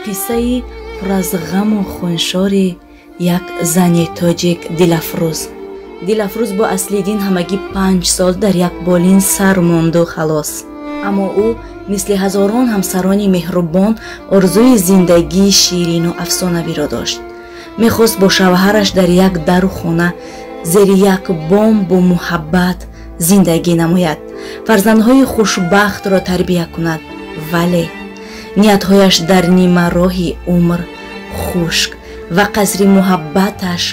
Қиссаи пур аз ғаму хуншори як зани тоҷик Дилафрӯз. Дилафрӯз бо Аслиддин ҳамагӣ 5 сол дар як болин сар монду халос. Аммо ӯ мисли ҳазорон ҳамсарони меҳрубон орзуи зиндагии ширину афсонавиро дошт. Мехост бо шавҳараш дар як дару хона, зери як бом бо муҳаббат зиндагӣ намояд, фарзандҳои хушбахтро тарбия кунад. Вале ниятҳояш дар нимароҳи умр хушк ва қасри муҳаббаташ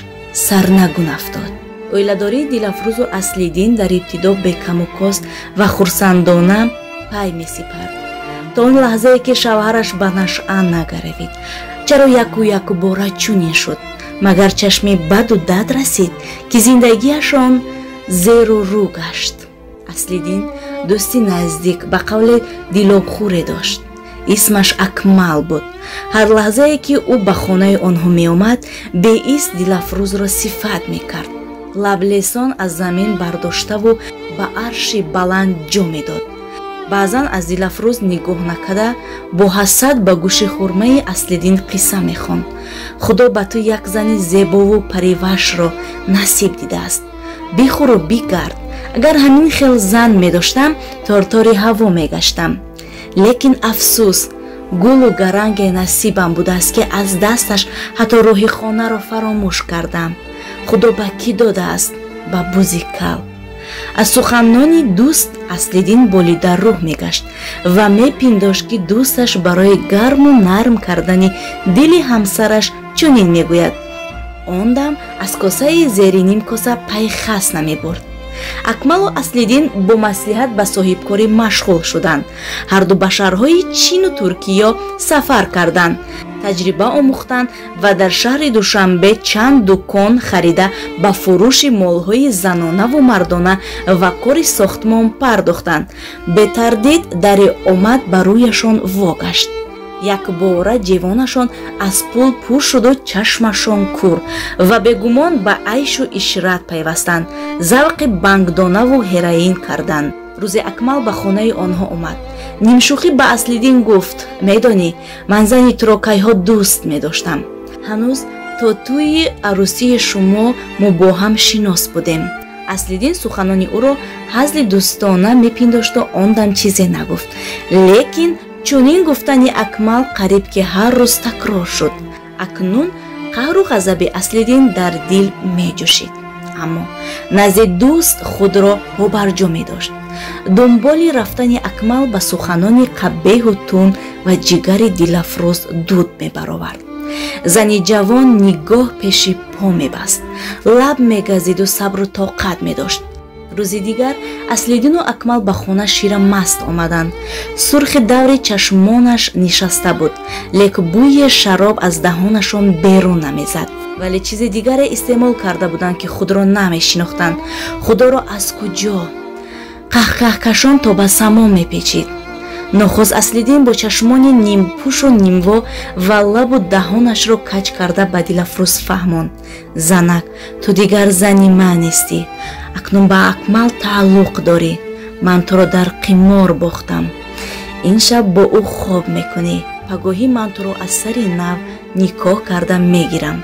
сарнагун афтод. Оиладории Дилафрӯзу Аслиддин дар ибтидо бекаму кост ва хурсандона пай месипард, то он лаҳзае ки шавҳараш ба нашъа нагаравид. Чаро яку якбора чунин шуд? Магар чашми баду дад расид, ки зиндагиашон зеру рӯ гашт? Аслиддин дӯсти наздик, ба қавле дилобхӯре дошт. Исмаш Акмал буд. Ҳар лаҳзае ки ӯ ба хонаи онҳо меомад, беист Дилафрӯзро сифат мекард, лаблесон аз замин бардоштаву ба арши баланд ҷо медод. Баъзан аз Дилафрӯз нигоҳ накарда, бо ҳасад ба гӯши хурмаи Аслиддин қисса мехонд: «Худо ба ту як зани зебову паривашро насиб дидааст, бихӯру бигард. Агар ҳамин хел зан медоштам, тортори ҳаво мегаштам. Лекин афсӯс, гулу гаранге насибам будааст, ки аз дасташ ҳатто роҳи хонаро фаромӯш кардам. Худо ба кӣ додааст? Ба бузи кал». Аз суханони дӯст Аслиддин болидаррӯҳ мегашт ва мепиндошт, ки дӯсташ барои гарму нарм кардани дили ҳамсараш чунин мегӯяд. Он дам аз косаи зери нимкоса пайхас намебурд. Акмалу Аслиддин бо маслиҳат ба соҳибкорӣ машғул шуданд. Ҳарду ба шаҳрҳои Чину Туркиё сафар карданд, таҷриба омӯхтанд ва дар шаҳри Душанбе чанд дукон харида, ба фурӯши молҳои занонаву мардона ва кори сохтмон пардохтанд. Бетардид дари омад ба рӯяшон вогашт. Якбора ҷевонашон аз пул пур шуду чашмашон кур ва бегумон ба айшу ишрат пайвастанд, завқи бангдонаву ҳероин карданд. Рӯзе Акмал ба хонаи онҳо омад. Нимшӯхӣ ба Аслиддин гуфт: «Медонӣ, ман зани туро кайҳо дӯст медоштам. Ҳанӯз то тӯи арӯсии шумо мо бо ҳам шинос будем». Аслиддин суханони ӯро ҳазли дӯстона мепиндошту он дам чизе нагуфт. Лекин чунин гуфтани Акмал қариб ки ҳар рӯз такрор шуд. Акнун қаҳру ғазаби Аслиддин дар дил меҷӯшид, аммо назди дӯст худро побарҷо медошт. Дунболи рафтани Акмал ба суханони қабеҳу тун ва ҷигари Дилафрӯз дуд мебаровард. Зани ҷавон нигоҳ пеши по мебаст, лаб мегазиду сабру тоқат медошт. Рӯзи дигар Аслиддину Акмал ба хона шира маст омаданд. Сурхи даври чашмонаш нишаста буд, лек бӯи шароб аз даҳонашон берун намезад. Вале чизи дигаре истеъмол карда буданд, ки худро намешинохтанд. Худоро аз куҷо қаҳқаҳкашон то ба само мепечид. Нохост Аслиддин бо чашмони нимпӯшу нимво ва лабу даҳонашро каҷ карда ба Дилафрӯз фаҳмонд: «Занак, ту дигар зани ман нестӣ, акнун ба Акмал тааллуқ дорӣ. Ман туро дар қимор бохтам. Ин шаб бо ӯ хоб мекунӣ, пагоҳӣ ман туро аз сари нав никоҳ карда мегирам,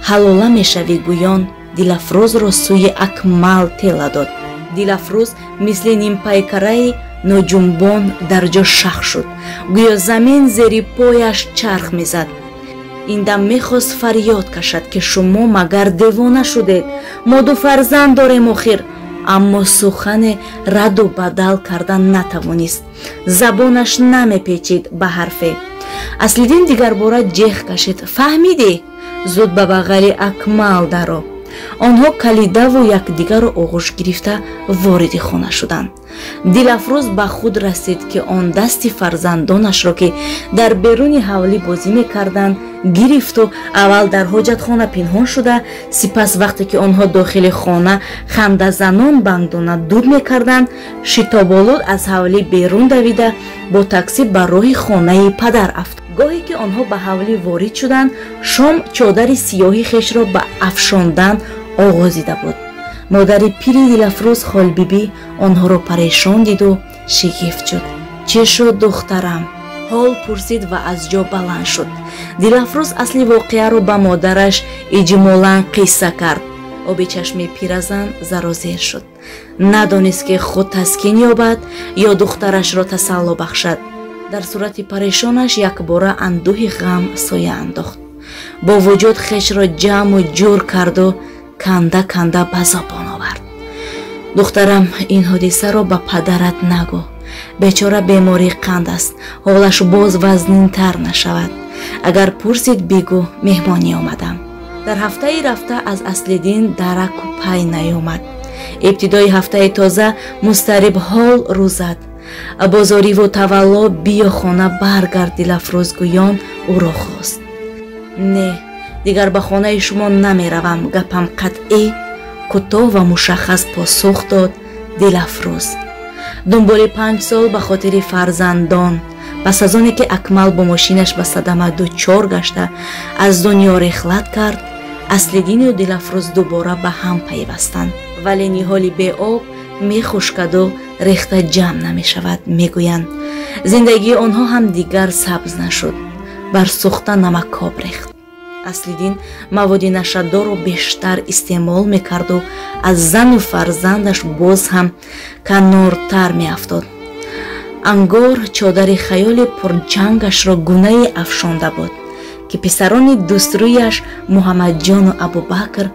ҳалола мешавӣ», гӯён Дилафрӯзро сӯи Акмал тела дод. Дилафрӯз мисли нимпайкараи ноҷунбон дар ҷо шах шуд, гӯё замин зери пояш чарх мезад. Ин дам мехост фарёд кашад, ки шумо магар девона шудед? Мо ду фарзанд дорем охир. Аммо сухане радду бадал карда натавонист, забонаш намепечид ба ҳарфе. Аслиддин дигарбора ҷеғ кашид: «Фаҳмидӣ? Зуд ба бағали Акмал даро». Онҳо калидаву якдигарро оғӯш гирифта вориди хона шуданд. Дилафрӯз ба худ расид, ки он дасти фарзандонашро, ки дар беруни ҳавлӣ бозӣ мекарданд, гирифту аввал дар ҳоҷатхона пинҳон шуда, сипас вақте ки онҳо дохили хона хандазанон бангдона дуд мекарданд, шитоболуд аз ҳавлӣ берун давида, бо таксӣ ба роҳи хонаи падар афтод. Гоҳе ки онҳо ба ҳавлӣ ворид шуданд, шом чодари сиёҳи хешро ба афшондан оғозида буд. Модари пири Дилафрӯз, Холбибӣ, онҳоро парешон диду шигифт шуд: «Чӣ шуд, духтарам?» Ҳол пурсид ва аз ҷо баланд шуд. Дилафрӯз асли воқеаро ба модараш иҷмолан қисса кард. Оби чашми пиразан зарозер шуд. Надонист, ки худ таскин ёбад ё духтарашро тасалло бахшад. Дар сурати парешонаш якбора андӯҳи ғам соя андохт. Бо вуҷуд хешро ҷамъу ҷур карду канда канда ба забон овард: «Духтарам, ин ҳодисаро ба падарат нагӯ. Бечора бемории қанд аст, ҳолаш боз вазнинтар нашавад. Агар пурсид, бигӯ меҳмонӣ омадам». Дар ҳафтаи рафта аз Аслиддин дараку пай наёмад. Ибтидои ҳафтаи тоза музтариб ҳол рӯ зад. Бозориву тавалло биё хона баргард, Дилафрӯз гӯён ӯро хост. «Не, дигар ба хонаи шумо намеравам, гапам қатъӣ», кӯтоҳ ва мушаххас посух дод Дилафрӯз. Дунболи 5 сол ба хотири фарзандон, пас аз оне ки Акмал бо мошинаш ба садама дучор гашта аз дунё рехлат кард, Аслиддину Дилафрӯз дубора ба ҳам пайвастанд. Вале ниҳоли беоб мехушкаду рехта ҷамъ намешавад, мегӯянд. Зиндагии онҳо ҳам дигар сабз нашуд, бар сӯхта намакоб рехт. Аслиддин маводи нашадорро бештар истеъмол мекарду аз зану фарзандаш боз ҳам канортар меафтод. Ангор чодари хаёли пурҷангашро гунае афшонда буд, ки писарони дӯстрӯяш Муҳаммадҷону Абубакр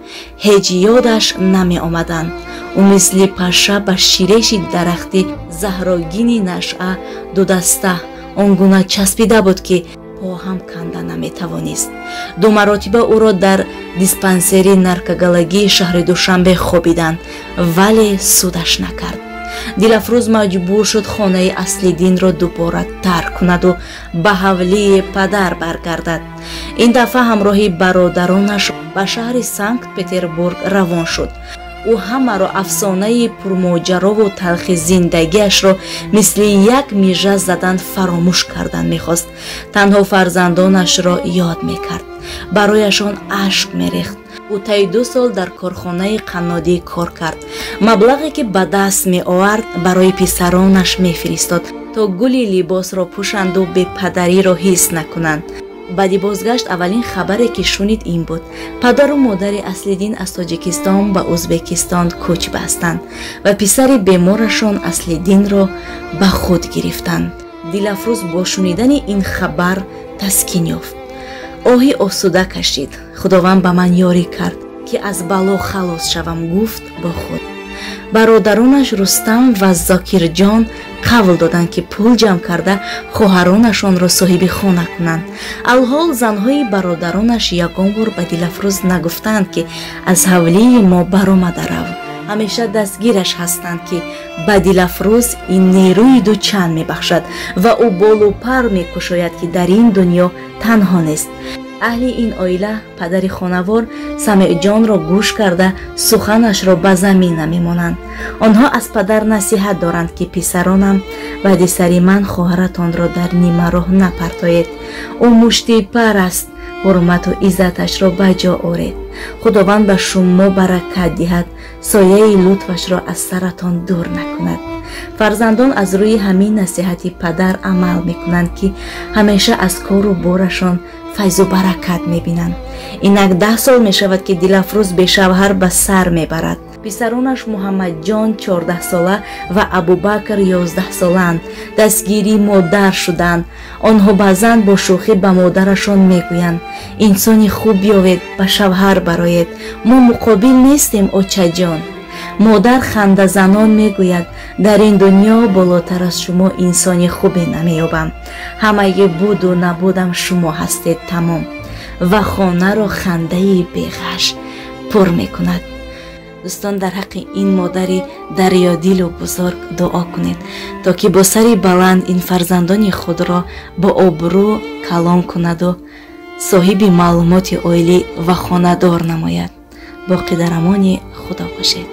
ҳеҷ ёдаш намеомаданд. Ӯ мисли паша ба ширеши дарахти заҳрогини нашъа дудаста он гуна часпида буд, ки по ҳам канда наметавонист. Ду маротиба ӯро дар диспансери наркологии шаҳри Душанбе хобиданд, вале судаш накард. Дилафрӯз маҷбур шуд хонаи Аслиддинро дубора тарк кунаду ба ҳавлии падар баргардад. Ин дафъа ҳамроҳи бародаронаш ба шаҳри Санкт Петербург равон шуд. Ӯ ҳамаро, афсонаи пурмоҷарову талхи зиндагиашро, мисли як мижа задан фаромӯш кардан мехост. Танҳо фарзандонашро ёд мекард, барояшон ашк мерехт. Ӯ таи 2 сол дар корхонаи қаннодӣ кор кард. Маблағе ки ба даст меовард, барои писаронаш мефиристод, то гули либосро пӯшанду бепадариро ҳис накунанд. Баъди бозгашт аввалин хабаре ки шунид ин буд: падару модари Аслиддин аз Тоҷикистон ба Ӯзбекистон кӯч бастанд ва писари беморашон Аслиддинро ба худ гирифтанд. Дилафрӯз бо шунидани ин хабар таскин ёфт, оҳи осуда кашид. «Худованд ба ман ёрӣ кард, ки аз бало халос шавам», гуфт бо худ. Бародаронаш Рустам ва Зокирҷон қавл доданд, ки пул ҷамъ карда хоҳаронашонро соҳиби хона кунанд. Алҳол занҳои бародаронаш ягон бор ба Дилафрӯз нагуфтаанд, ки аз ҳавлии мо баромада рав. Ҳамеша дастгираш ҳастанд, ки ба Дилафрӯз ин нерӯи дучанд мебахшад ва ӯ болу пар мекушояд, ки дар ин дунё танҳо нест. Аҳли ин оила падари хонавор Самеъҷонро гӯш карда, суханашро ба замин намемонанд. Онҳо аз падар насиҳат доранд, ки писаронам, баъди сари ман хоҳаратонро дар нимароҳ напартоед. Ӯ мушти пар аст, ҳурмату иззаташро ба ҷо оред. Худованд ба шумо баракат диҳад, сояи лутфашро аз саратон дур накунад. Фарзандон аз рӯи ҳамин насиҳати падар амал мекунанд, ки ҳамеша аз кору борашон файзу баракат мебинанд. Инак 10 сол мешавад, ки Дилафрӯз бешавҳар ба сар мебарад. Писаронаш Муҳаммадҷон 14сола ва Абубакр 11солаанд. Дастгирии модар шуданд. Онҳо баъзан бо шӯхӣ ба модарашон мегӯянд: «Инсони хуб биёвед, ба шавҳар бароед, мо муқобил нестем, очаҷон». Модар хандазанон мегӯяд: «Дар ин дунё болотар аз шумо инсони хубе намеёбам. Ҳамаи буду набудам шумо ҳастед, тамом». Ва хонаро хандаи беғаш пур мекунад. Дӯстон, дар ҳаққи ин модари дарёдилу бузург дуо кунед, то ки бо сари баланд ин фарзандони худро бо обрӯ калон кунаду соҳиби маълумоти оилӣ ва хонадор намояд. Боқӣ дар амони Худо бошед.